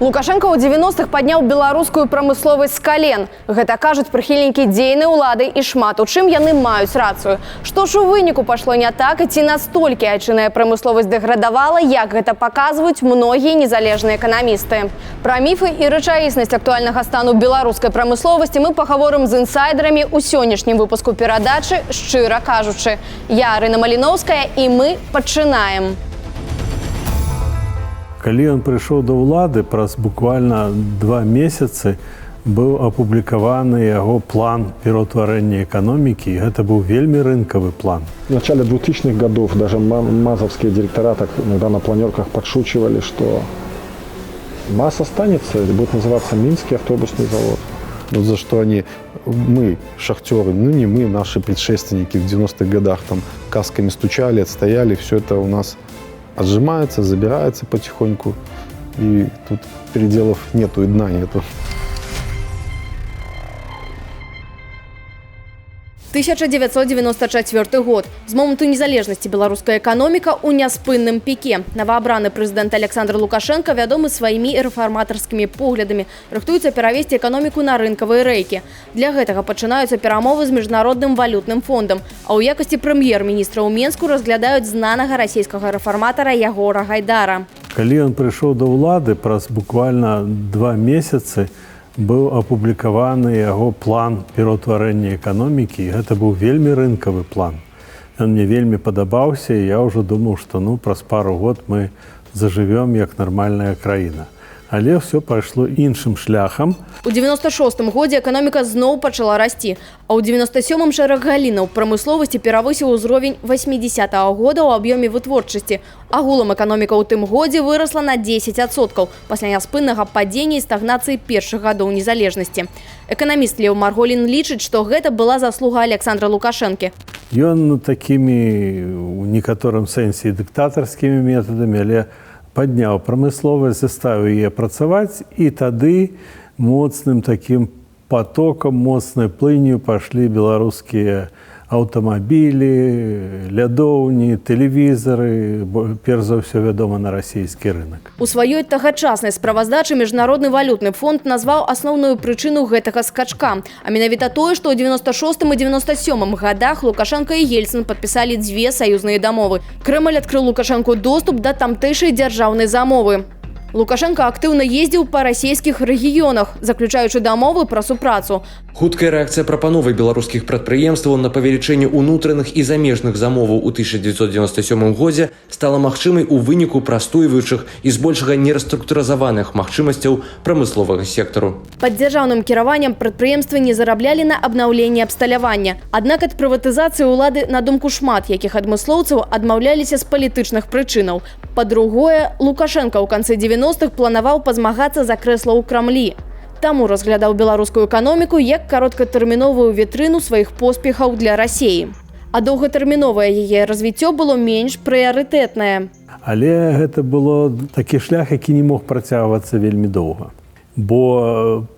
Лукашэнка ў 90-х падняў беларускую прамысловасць з кален. Гэта кажуць прыхільнікі дзейнай улады, і шмат у чым яны маюць рацыю. Што ж у выніку пайшло не так і ці настолькі айчынная прамысловасць дэградавала, як гэта паказваюць многія незалежныя эканамісты? Пра міфы і рэчаіснасць актуальнага стану беларускай прамысловасці мы пагаворым з інсайдерамі ў сённяшнім выпуску перадачы «Шчыра кажучы». Я Арына Маліноўская, і мы пачынаем. Калі ён прыйшоў да ўлады, праз буквально 2 месяцы быў апублікаваны яго план пераўтварэння эканомікі, і гэта быў вельмі рынкавы план. В начале 2000-х годов даже мазовские директора так иногда на планерках подшучивали, что МАЗ останется, будет называться Минский автобусный завод. Вот за что они, мы, шахтеры, ну не мы, наши предшественники в 90-х годах там касками стучали, отстояли, все это у нас отжимается, забирается потихоньку, и тут переделов нету и дна нету. 1994 год. З моманту незалежнасці беларуская эканоміка ў няспынным піке. Новаабраны прэзідэнт Аляксандр Лукашэнка вядомы сваімі рэфарматарскімі поглядамі. Рыхтуецца перавесці эканоміку на рынкавыя рэйкі. Для гэтага пачынаюцца перамовы з Міжнародным валютным фондам. А ў якасці прэм'ер-міністра ў Менску разглядаюць знанага расійскага рэфарматара Ягора Гайдара. Калі ён прыйшоў да ўлады, праз буквально 2 месяцы быў апублікаваны яго план пераўтварэння эканомікі, і гэта быў вельмі рынкавы план. Ён мне вельмі падабаўся, і я ўжо думаў, што, ну, праз пару год мы зажывём як нармальная краіна. Але ўсё пайшло іншым шляхам. У 96 годзе эканоміка зноў пачала расці, а ў 97 шэраг галінаў прамысловасці перавысіў узровень 80-го года ў аб'ёме вытворчасці. Агулам эканоміка ў тым годзе вырасла на 10% пасля няспыннага падзення і стагнацыі першых гадоў незалежнасці. Эканаміст Леў Марголін лічыць, што гэта была заслуга Аляксандра Лукашэнкі. Ён такімі у некаторым сэнсе дыктатарскімі метадамі, але падняў прамысловасць, заставіў яе працаваць, і тады моцным такім потокам, моцнай плынню пайшлі беларускія аўтамабілі, лядоўні, тэлевізары, перш за ўсё, вядома, на расійскі рынок. У сваёй тагачаснай справаздачы Міжнародны валютны фонд назваў асноўную прычыну гэтага скачка. А менавіта тое, што ў 96 і 97 годах Лукашэнка і Ельцын падпісалі дзве саюзныя дамовы. Крэмль адкрыў Лукашэнку доступ да тамтэйшай дзяржаўнай замовы. Лукашэнка актыўна ездзіў па расійскіх рэгіёнах, заключаючы дамовы пра супрацу. Хуткая рэакцыя прапановы беларускіх прадпрыемстваў на павелічэнне ўнутраных і замежных замоваў у 1997 годзе стала магчымай у выніку прастойваючых і збольшага нераструктурызаваных магчымасцяў прамысловага сектару. Пад дзяржаўным кіраваннем прадпрыемствы не зараблялі на абнаўленні абсталявання. Аднак ад прыватызацыі ўлады, на думку шмат якіх адмыслоўцаў, адмаўляліся з палітычных прычынаў. Па-другое, Лукашэнка ў канцы 90-х планаваў пазмагацца за крэсла ў Крамлі. Таму разглядаў беларускую эканоміку як кароткатэрміновую вітрыну сваіх поспехаў для Расеі. А доўгатэрміновае яе развіццё было менш прыярытэтнае. Але гэта было такі шлях, які не мог працягвацца вельмі доўга. Бо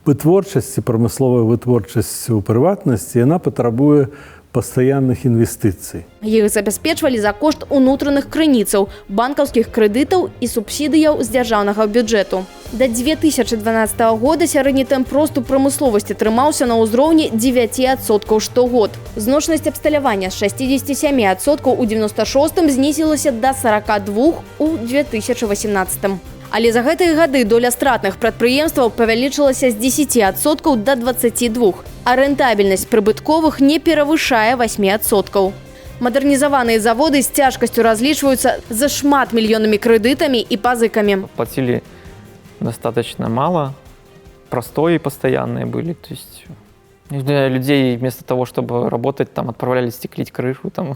вытворчасць, прамысловая вытворчасць у прыватнасці, яна патрабуе пастаянных інвестыцый. Іх забяспечвалі за кошт унутраных крыніцаў, банкаўскіх крэдытаў і субсідыяў з дзяржаўнага бюджэту. Да 2012 года сярэдні тэмп росту прамысловасці трымаўся на ўзроўні 9% штогод. Зношанасць абсталявання з 67% у 96 знізілася да 42 у 2018. Але за гэтыя гады доля стратных прадпрыемстваў павялічылася з 10% да 22, а рэнтабельнасць прыбытковых не перавышае 8%. Мадэрнізаваныя заводы з цяжкасцю разлічваюцца за шмат мільённымі крэдытамі і пазыкамі. Платили достаточно мало, простои постоянные были, то есть, не знаю, людей вместо того, чтобы работать, там отправляли стеклить крышу там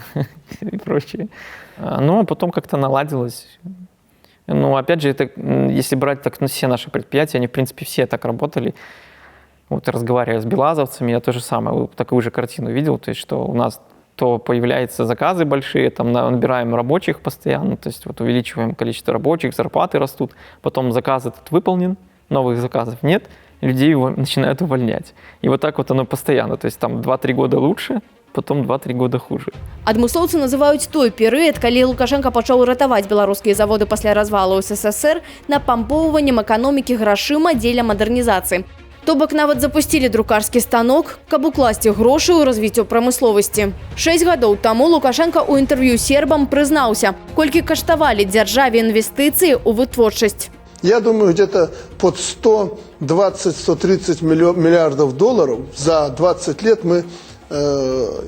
и прочее. Ну, а потом как-то наладилось. Ну, опять же, это, если брать так, ну, все наши предприятия, они, в принципе, все так работали. Вот разговаривая с белазовцами, я то же самое, вот такую же картину видел, то есть, что у нас то появляются заказы большие, там набираем рабочих постоянно, то есть вот увеличиваем количество рабочих, зарплаты растут, потом заказ этот выполнен, новых заказов нет, людей начинают увольнять. И вот так вот оно постоянно, то есть там 2-3 года лучше, Потом 2-3 года хуже. Адмыслоўцы называюць той перыяд, калі Лукашэнка пачаў ратаваць беларускія заводы пасля развалу СССР, напампоўваннем эканомікі грашыма дзеля мадэрнізацыі. То бок нават запусцілі друкарскі станок, каб укласці грошы ў развіццё прамысловасці. 6 гадоў таму Лукашэнка ў інтэрв'ю сербам прызнаўся, колькі каштавалі дзяржаве інвестыцыі ў вытворчасць. Я думаю, где-то под 120-130 миллиардов долларов за 20 лет мы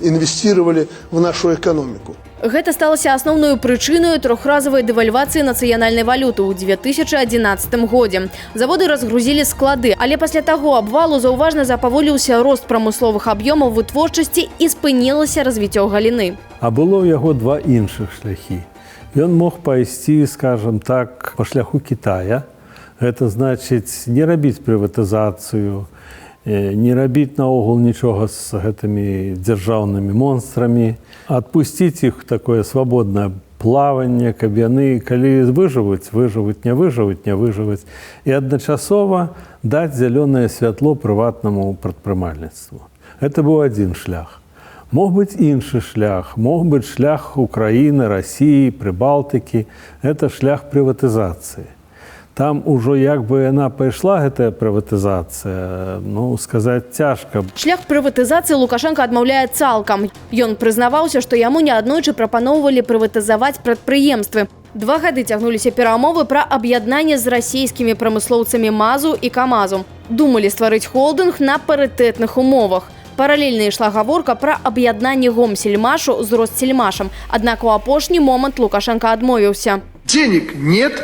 инвестировали в нашу экономику. Гэта сталася асноўнаю прычынаю трохразавай дэвальвацыі нацыянальнай валюты ў 2011 годзе. Заводы разгрузілі склады, але пасля таго абвалу заўважна запаволіўся рост прамысловых аб'ёмаў вытворчасці і спынілася развіццё галіны. А было ў яго два іншых шляхі. Ён мог пайсці, скажем так, па шляху Китая. Гэта значыць, не рабіць прыватызацыю, не рабіць наогул нічога з гэтымі дзяржаўнымі монстрамі, адпусціць іх такое свабоднае плаванне, каб яны, калі выжывуць, выжывуць, не выжывуць, не выжывуць, і адначасова даць зялёнае святло прыватнаму прадпрымальніцтву. Это быў адзін шлях. Мог быць іншы шлях, мог быць шлях Украіны, Расіі, Прыбалтыкі, это шлях прыватызацыі. Там ужо як бы яна пайшла, гэтая прыватызацыя, ну, сказаць цяжка. Шлях прыватызацыі Лукашэнка адмаўляе цалкам. Ён прызнаваўся, што яму неаднойчы прапаноўвалі прыватызаваць прадпрыемствы. 2 гады цягнуліся перамовы пра аб'яднанне з расійскімі прамыслоўцамі МАЗу і КАМАЗу. Думалі стварыць холдынг на парытэтных умовах. Паралельна ішла гаворка пра аб'яднанне Гомсельмашу з Ростсельмашам. Аднак у апошні момант Лукашэнка адмовіўся. Денег нет,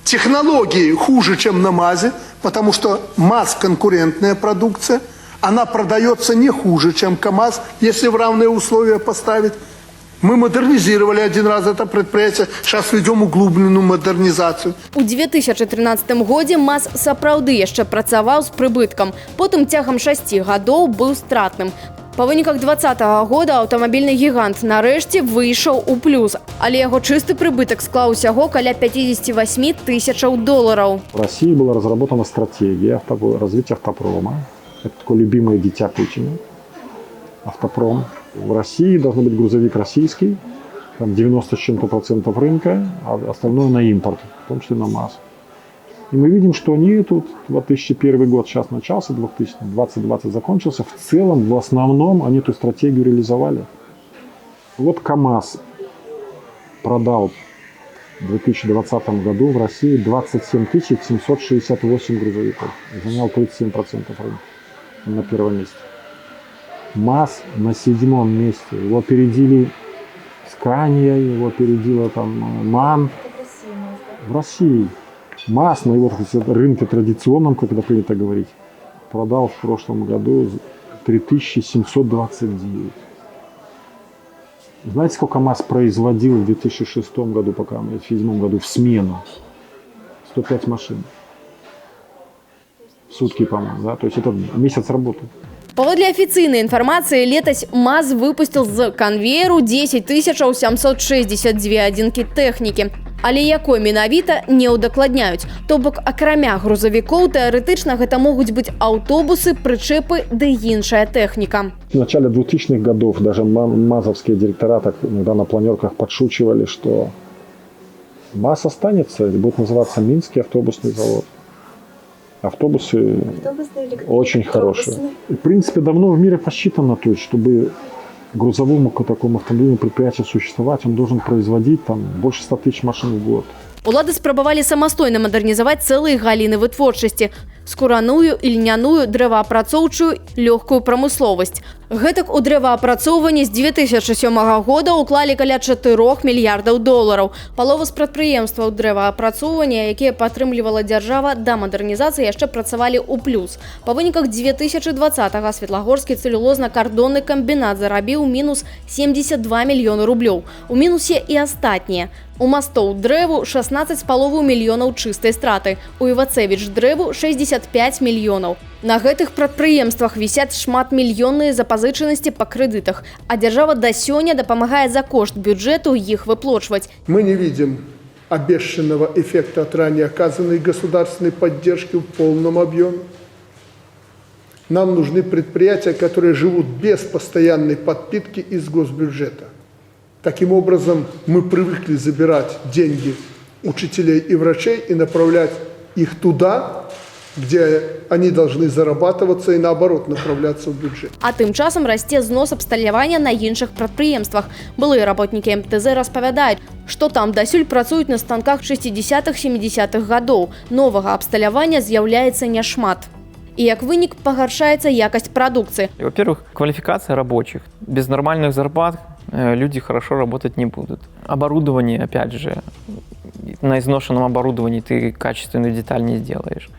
технологии хуже, чем на МАЗе, потому что МАЗ – конкурентная продукция, она продается не хуже, чем КАМАЗ, если в равные условия поставить. Мы модернизировали один раз это предприятие, сейчас ведем углубленную модернизацию. У 2013 годзе МАЗ сапраўды яшчэ працаваў з прыбыткам. Потым цягам 6 гадоў быў стратным. Па выніках 20-го года аўтамабільны гігант нарэшце выйшаў у плюс, але яго чысты прыбытак склаў усяго каля 58 тысячаў долараў. В России была разработана стратегия развития автопрома. Это такое любимое дитя Путина. Автопром. В России должен быть грузовик российский, там 90 с чем-то процентов рынка, а остальное на импорт, в том числе на МАЗ. И мы видим, что они тут, 2001 год сейчас начался, 2020 закончился, в целом, в основном, они эту стратегию реализовали. Вот КАМАЗ продал в 2020 году в России 27 768 грузовиков. Занял 37% рынка на первом месте. МАЗ на седьмом месте. Его опередили Скания, его опередила там МАН. В России. МАЗ на его, так сказать, рынке традиционном, как это принято говорить, продал в прошлом году 3729. Знаете, сколько МАЗ производил в 2006 году, пока мы в 2007 году в смену? 105 машин. В сутки, по-моему, да? То есть это месяц работы. Паводле афіцыйнай інфармацыі, летась МАЗ выпусціл з канвееру 10 762 адзінкі тэхнікі. Але якой менавіта, не ўдакладняюць. То бок, акрамя грузавікоў, тэарэтычна гэта могуць быць аўтобусы, прычэпы ды іншая тэхніка. В начале 2000-х годов даже мазовские директора так иногда на планерках подшучивали, что МАЗ останется, будет называться Минский автобусный завод. Автобусы очень хорошие. В принципе, давно в мире посчитано, то есть, чтобы грузовому такому автомобильному предприятию существовать, он должен производить там больше 100 тысяч машин в год. Улады спрабавалі самастойна мадэрнізаваць цэлыя галіны вытворчасці: скураную, ільняную, дрэваапрацоўчую, лёгкую прамысловасць. Гэтак у дрэваапрацоўванні з 2007 года ўклалі каля 4 мільярдаў долараў. Палова з прадпрыемстваў дрэваапрацоўвання, якія падтрымлівала дзяржава да мадэрнізацыі, яшчэ працавалі ў плюс. Па выніках 2020 Светлагорскі цэлюлозна-кардонны камбінат зарабіў мінус 72 мільёны рублёў. У мінусе і астатнія. У Мастоў дрэву 16,5 мільёнаў чыстай страты. У Івацэвіч дрэву 65 мільёнаў. На гэтых прадпрыемствах вісяць шматмільённыя запазычанасці па крэдытах, а дзяржава да сёння дапамагае за кошт бюджэту іх выплочваць. Мы не видим обещанного эффекта от ранее оказанной государственной поддержки в полном объеме. Нам нужны предприятия, которые живут без постоянной подпитки из госбюджета. Таким образом, мы привыкли забирать деньги учителей и врачей и направлять их туда, где они должны зарабатываться, и наоборот направляться в бюджет. А тым часам расце знос абсталявання на іншых прадпрыемствах. Былыя работнікі МТЗ распавядаюць, што там дасюль працуюць на станках 60-х, 70-х гадоў. Новага абсталявання з'яўляецца няшмат. І як вынік пагаршаецца якасць прадукцыі. Во-первых, квалификация рабочих. Без нормальных зарплат люди хорошо работать не будут. Оборудование, опять же, на изношенном оборудовании ты качественную деталь не сделаешь.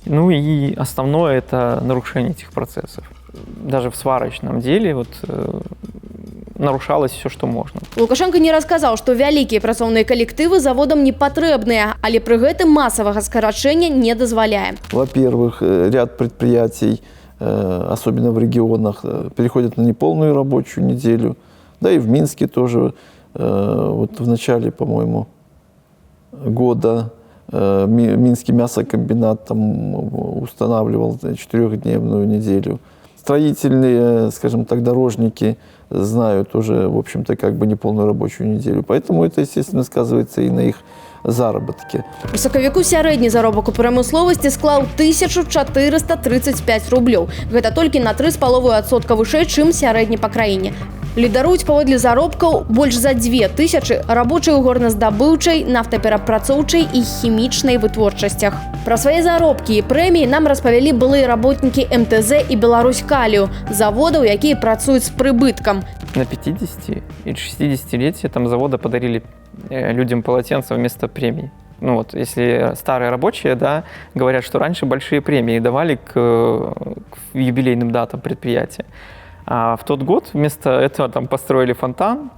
Ну и основное – это нарушение этих процессов. Даже в сварочном деле вот нарушалось все, что можно. Лукашэнка не расказаў, што вялікія працоўныя калектывы заводам не патрэбныя, але пры гэтым масавага скарачэння не дазваляе. Во-первых, ряд предприятий, особенно в регионах, переходят на неполную рабочую неделю. Да и в Минске тоже, вот в начале, по-моему, года Минский мясокомбинат там устанавливал четырехдневную неделю. Строительные, скажем так, дорожники знают уже, в общем-то, как бы неполную рабочую неделю. Поэтому это, естественно, сказывается и на их заработке. У сакавіку сярэдні заробак у прамысловасці склаў 1435 рублёў. Гэта толькі на 3,5% вышэй, чым сярэдні па краіне. Лідаруюць паводле заробкаў больш за 2000 рабочыя ў горназдабыўчай, нафтаперапрацоўчай і хімічнай вытворчасцях. Пра свае заробкі і прэміі нам распавялі былыя работнікі МТЗ і Беларуськалію, заводаў, якія працуюць з прыбыткам. На 50 или 60-летие там завода подарили людям полотенца вместо премий. Ну вот, если старые рабочие, да, говорят, что раньше большие премии давали к юбилейным датам предприятия. А в тот год вместо этого там построили фонтан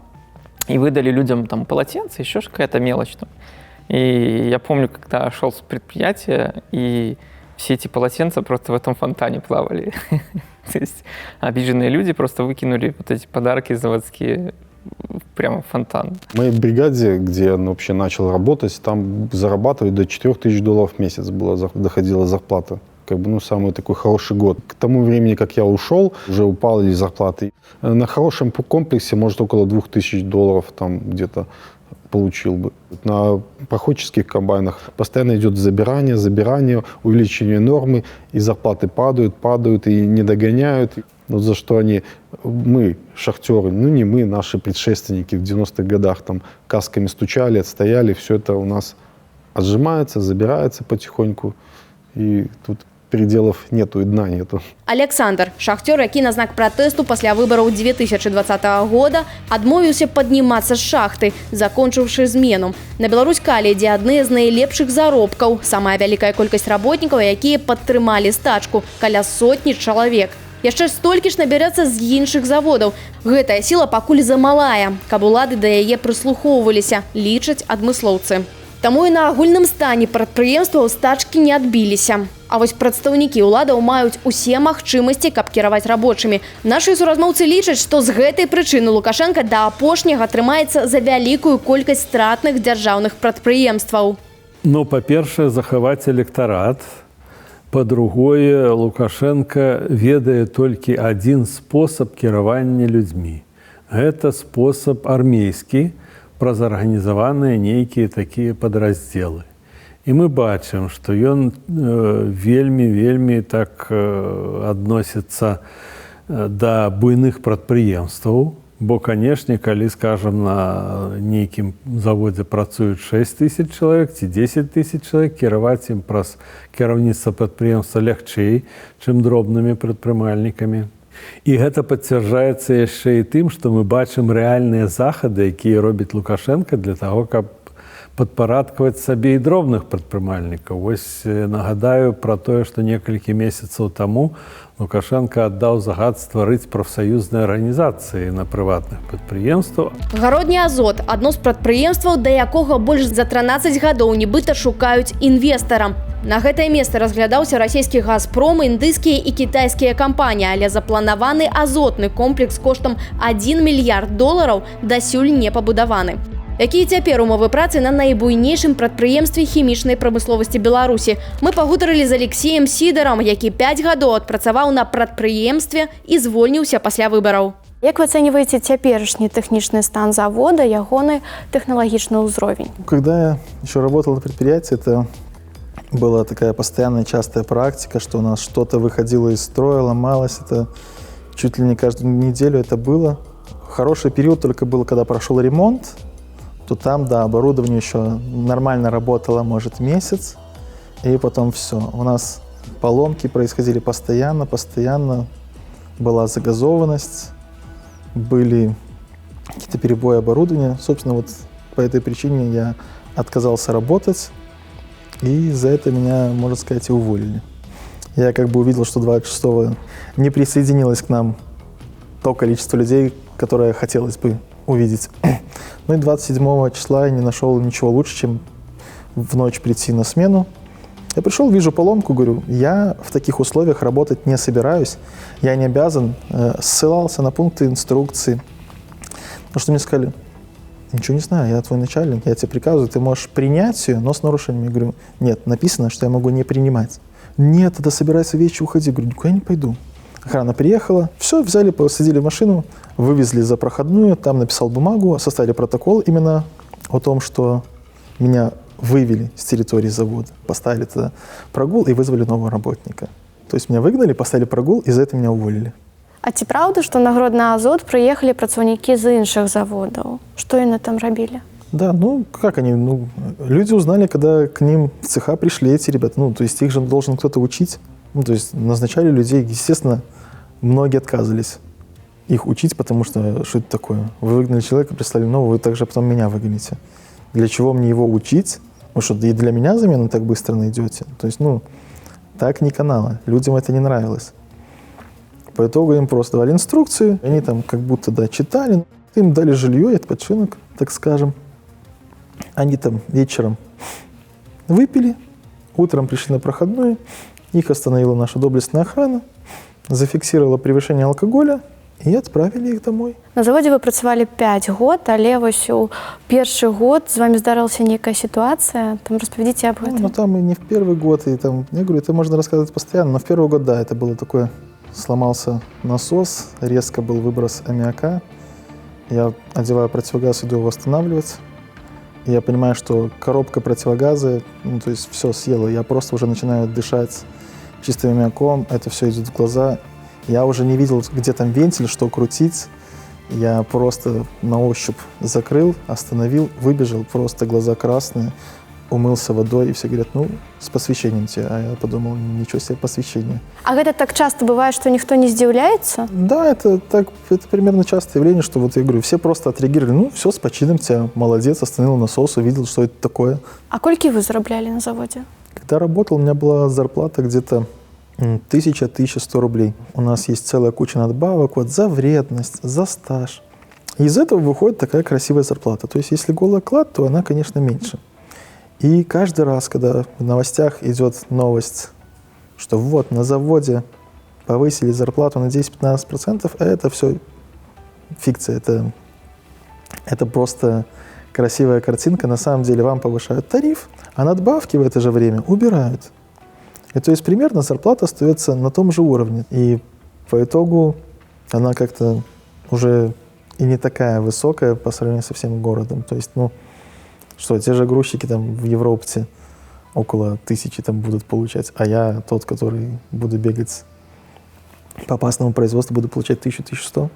и выдали людям там полотенца, еще ж какая-то мелочь там. И я помню, когда шел с предприятия, и все эти полотенца просто в этом фонтане плавали. То есть обиженные люди просто выкинули вот эти подарки заводские прямо в фонтан. В моей бригаде, где я вообще начал работать, там зарабатывать до 4000 долларов в месяц было, доходила зарплата. Как бы, ну, самый такой хороший год. К тому времени, как я ушел, уже упали зарплаты. На хорошем комплексе, может, около 2000 долларов там где-то получил бы. На проходческих комбайнах постоянно идет забирание, забирание, увеличение нормы, и зарплаты падают, падают и не догоняют. Вот за что они, мы, шахтеры, ну не мы, наши предшественники в 90-х годах там касками стучали, отстояли, все это у нас отжимается, забирается потихоньку, и тут пределов нету и дна нету. Аляксандр, шахцёр, які на знак пратэсту пасля выбараў 2020 года адмовіўся паднімацца з шахты, закончыўшы змену. На Беларуськаліі, дзе адныя з найлепшых заробкаў, самая вялікая колькасць работнікаў, якія падтрымалі стачку, каля сотні чалавек. Яшчэ столькі ж набярэцца з іншых заводаў. Гэтая сіла пакуль замалая, каб улады да яе прыслухоўваліся, лічаць адмыслоўцы. Таму і на агульным стане прадпрыемстваў стачкі не адбіліся. А вось прадстаўнікі ўладаў маюць усе магчымасці, каб кіраваць рабочымі. Нашы суразмоўцы лічаць, што з гэтай прычыны Лукашэнка да апошняга трымаецца за вялікую колькасць стратных дзяржаўных прадпрыемстваў. Ну, па-першае, захаваць электарат. Па-другое, Лукашэнка ведае толькі адзін спосаб кіравання людзьмі. Гэта спосаб армейскі, праз арганізаваныя нейкія такія падраздзелы. І мы бачым, што ён вельмі, вельмі так адносіцца да буйных прадпрыемстваў, бо, канешне, калі, скажам, на нейкім заводзе працуюць 6 тысяч чалавек ці 10 тысяч чалавек, кіраваць ім праз кіраўніцтва прадпрыемства лягчэй, чым дробнымі прадпрымальнікамі. І гэта пацвярджаецца яшчэ і тым, што мы бачым рэальныя захады, якія робіць Лукашэнка для таго, каб падпарадкаваць сабе і дробных прадпрымальнікаў. Вось нагадаю пра тое, што некалькі месяцаў таму Лукашэнка аддаў загад стварыць прафсаюзныя арганізацыі на прыватных прадпрыемствах. Гародні Азот — адно з прадпрыемстваў, да якога больш за 13 гадоў нібыта шукаюць інвестара. На гэтае месца разглядаўся расійскі «Газпром», індыйскія і кітайскія кампаніі, але запланаваны азотны комплекс коштам 1 мільярд долараў дасюль не пабудаваны. Якія цяпер умовы працы на найбуйнейшым прадпрыемстве хімічнай прамысловасці Беларусі? Мы пагутарылі з Алексеем Сідарам, які 5 гадоў адпрацаваў на прадпрыемстве і звольніўся пасля выбараў. Як вы ацэньваеце цяперашні тэхнічны стан завода, ягоны тэхналагічны ўзровень? Когда я еще работал на предприятии, это была такая постоянная частая практика, что у нас что-то выходило из строя, ломалось. Это чуть ли не каждую неделю это было. Хороший период только был, когда прошел ремонт, то там, да, оборудование еще нормально работало, может, месяц, и потом все. У нас поломки происходили постоянно, постоянно была загазованность, были какие-то перебои оборудования. Собственно, вот по этой причине я отказался работать, и за это меня, можно сказать, и уволили. Я как бы увидел, что 26-го не присоединилось к нам то количество людей, которое хотелось бы увидеть. Ну и 27 числа я не нашел ничего лучше, чем в ночь прийти на смену. Я пришел, вижу поломку, говорю: «Я в таких условиях работать не собираюсь, я не обязан». Ссылался на пункты инструкции. На что мне сказали: «Ничего не знаю, я твой начальник, я тебе приказываю, ты можешь принять ее, но с нарушениями». Я говорю: «Нет, написано, что я могу не принимать». «Нет, тогда собирай свои вещи, уходи». Я говорю: «Никуда я не пойду». Охрана приехала, все, взяли, посадили в машину, вывезли за проходную, там написал бумагу, составили протокол именно о том, что меня вывели с территории завода, поставили туда прогул и вызвали нового работника. То есть меня выгнали, поставили прогул, и за это меня уволили. А ці праўда, што на Гродна Азот прыехалі працаўнікі з іншых заводаў? Што яны там рабілі? Да, ну как они, ну, люди узнали, когда к ним в цеха пришли эти ребята, ну, то есть их же должен кто-то учить, ну, то есть назначали людей, естественно, многие отказывались их учить, потому что что это такое? Вы выгнали человека, прислали нового, вы также потом меня выгоните. Для чего мне его учить? Вы что, и для меня замену так быстро найдете? То есть, ну, так не канало. Людям это не нравилось. По итогу им просто давали инструкцию, они там как будто, да, читали, им дали жилье и адпачынак, так скажем. Они там вечером выпили, утром пришли на проходную, их остановила наша доблестная охрана, зафиксировала превышение алкоголя и отправили их домой. На заводзе вы працавалі 5 год, але вось у першы год з вами здарылася нейкая сітуацыя, там распавядзіце аб гэтым. Ну, там и не в первый год, и там, я говорю, это можно рассказывать постоянно, но в первый год, да, это было такое, сломался насос, резко был выброс аммиака, я одеваю противогаз, иду его восстанавливать, и я понимаю, что коробка противогаза, ну, то есть все съела, я просто уже начинаю дышать чистым аммиаком, это все идет в глаза. Я уже не видел, где там вентиль, что крутить. Я просто на ощупь закрыл, остановил, выбежал, просто глаза красные, умылся водой, и все говорят: «Ну, с посвящением тебя». А я подумал: «Ничего себе посвящение». А гэта так часто бывае, што ніхто не здзіўляецца? Да, это так, это примерно частое явление, что вот я говорю, все просто отреагировали: «Ну, все, с почином тебя, молодец, остановил насос, увидел, что это такое». А колькі вы зараблялі на заводзе? Когда работал, у меня была зарплата где-то 1000-1100 рублей. У нас есть целая куча надбавок вот, за вредность, за стаж. И из этого выходит такая красивая зарплата. То есть если голый оклад, то она, конечно, меньше. И каждый раз, когда в новостях идет новость, что вот на заводе повысили зарплату на 10-15%, это все фикция, это просто красивая картинка. На самом деле вам повышают тариф, а надбавки в это же время убирают. И то есть примерно зарплата остается на том же уровне. И по итогу она как-то уже и не такая высокая по сравнению со всем городом. То есть, ну, что, те же грузчики там в Европе около 1000 там будут получать, а я тот, который буду бегать по опасному производству, буду получать 1000-1100.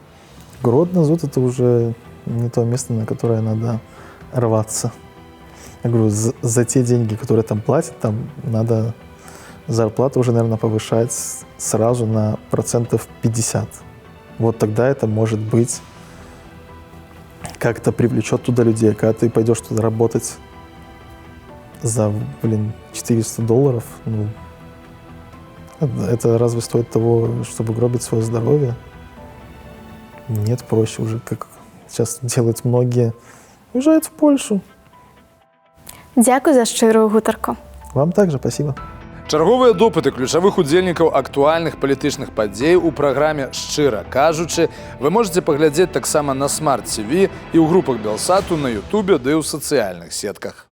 Гродно Азот — это уже не то место, на которое надо рваться. Я говорю, за те деньги, которые там платят, там надо зарплату уже, наверное, повышать сразу на процентов 50. Вот тогда это, может быть, как-то привлечет туда людей. Когда ты пойдешь туда работать за, блин, $400, ну, это разве стоит того, чтобы гробить свое здоровье? Нет, проще уже, как сейчас делают многие, уезжают в Польшу. Дзякуй за шчырую гутарку. Вам также спасибо. Чарговыя допыты ключавых удзельнікаў актуальных палітычных падзей у праграме «Шчыра кажучы» вы можаце паглядзець таксама на Smart TV і ў групах Белсату на Ютубе ды ў сацыяльных сетках.